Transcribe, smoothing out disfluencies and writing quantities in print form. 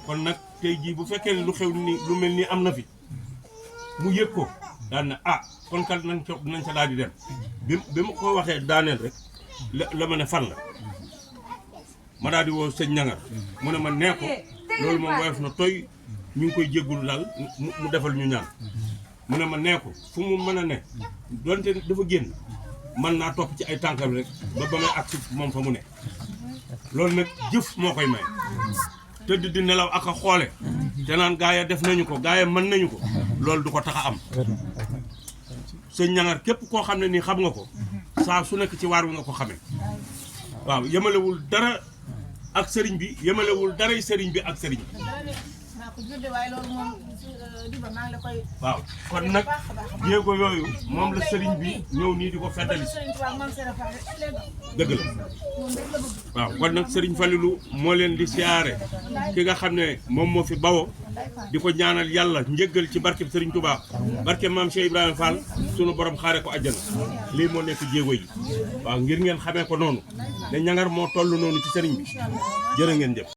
kon nag tey jii bu fekkee ne lu xew ni lu mel ni am na fi mu yëg ko daan na kon kat nañ ca daal di dem bi ma ko waxee daaneel rek la ma ne fan la ma daal di woo sëñ ñangar mu ne ma nee ko loolu moom woyof na toy ñu ngi koy jéggulu daal mu defal ñu ñaan mu ne ma nee ko fu mu mën a ne donte dafa génn mën naa topp ci ay tànkam rek ba may agsi moom fa mu ne loolu nag jëf moo koy may tëdd di nelaw ak a xoole te naan gaa ya def nañu ko gaa ya mën nañu ko loolu du ko tax a am sëñ ñangar képp koo xam ne nii xam nga ko saa su nekk ci waar wi nga ko xamee waaw yemalewul dara ak sëriñ bi yemalewul daray sëriñ bi ak sëriñ bi waaw kon nag jéego yooyu moom la sëriñ bi ñëw nii di ko feddali dëgg la waaw kon nag sëriñ Falilou moo leen di siyaare ki nga xam ne moom moo fi bawoo di ko ñaanal yàlla njëggal ci barkeb sëriñ Touba barkeb maam Cheikh Ibrahima Fall sunu borom xaare ko àjjana lii moo nekk jéego yi waaw ngir ngeen xamee ko noonu ne ñangar moo toll noonu ci sëriñ bi jërë ngeen jëf